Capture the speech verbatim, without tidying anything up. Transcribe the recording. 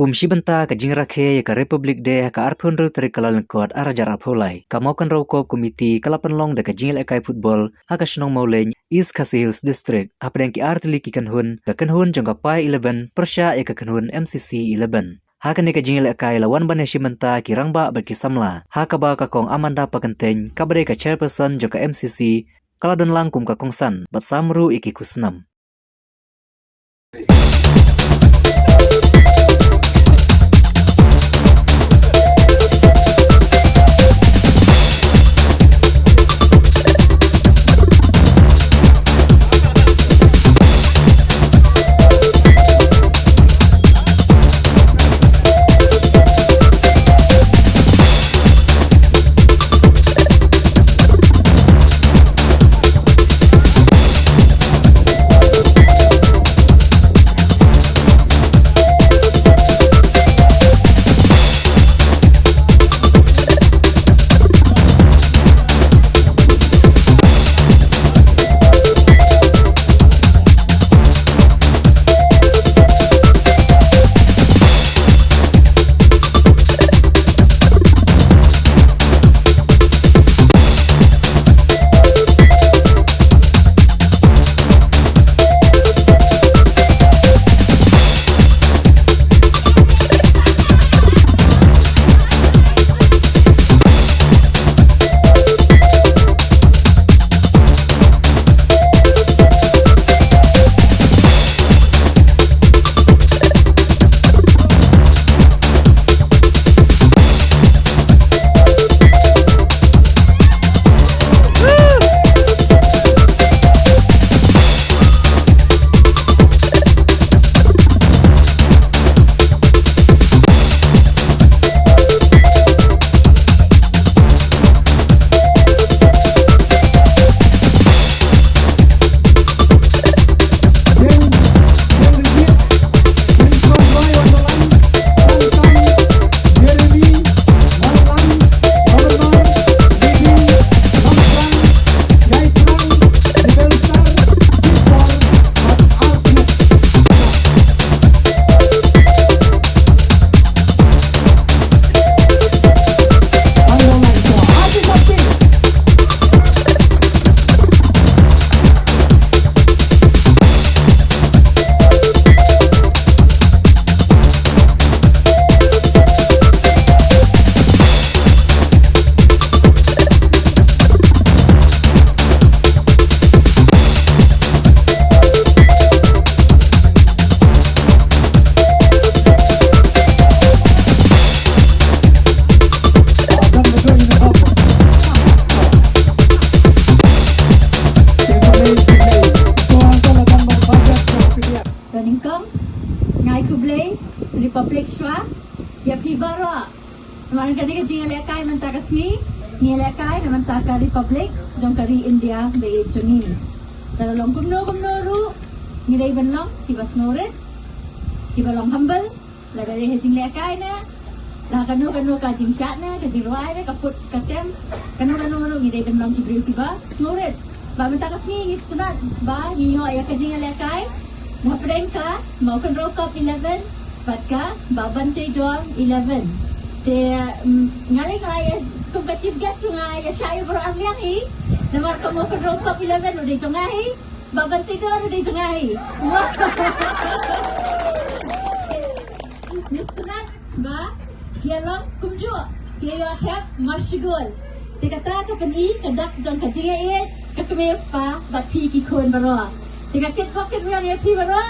Kum shi bynta ka jingrakhe ïa ka Republic Day ha ka arphew hynriew tarik Kyllalyngkot arhajar arphew lai, ka Mawkynrew Cup Committee ka la pynlong da ka jingïalehkai football ha ka shnong Mawlein, East Khasi Hills District, hapdeng ki artylli ki kynhun, ka kynhun jong ka Pai eleven pyrshah ïa ka kynhun M C C eleven. Ha kane ka jingïalehkai la wan ban ïashim bynta ki rangbah bad ki samla, ha kaba ka Kong Amanda Pakyntein, kaba dei ka chairperson jong ka M C C, ka la don lang kum ka kongsan bad sam ruh ïa ki khusnam. Te nyngkong, nga ai khublei Republic shuwa ïa phi baroh. Namar kane ka jingïalehkai mynta ka sngi, ngi ïalehkai na mynta ka Republic jong ka ri India ba ïeit jong ngi. Te la long kumno kumno ruh, ngi dei ban long kiba sngewrit, kiba long humble, lada dei ha jinglehkai ne, la kano kano ka jingshad ne, ka jingrwai ne, ka put ka tem, kano kano ruh ngi dei ban long ki briew kiba sngewrit. Bad mynta ka sngi ngi sngewtynnat ba ngi ïoh ïa ka jingïalehkai na pdeng ka Mawkynrew Cup eleven bad ka Bah Banteidor eleven. Te, mm, nga lei nga ïa kum ka chief guest ruh nga ïa shah ïa baroh arliang hi. Namar ka Mawkynrew Cup eleven u dei jong nga hi. Bah Banteidor u dei jong nga hi. Ngi sngewtynnat ba ki ïa long kumjuh, ki ïa thep marshigol. Te kata ka pyni ka dak jong ka jingïeit ka kmie pa bad phi ki khun baroh. Te ka kit bok kit biang ïa phi baroh.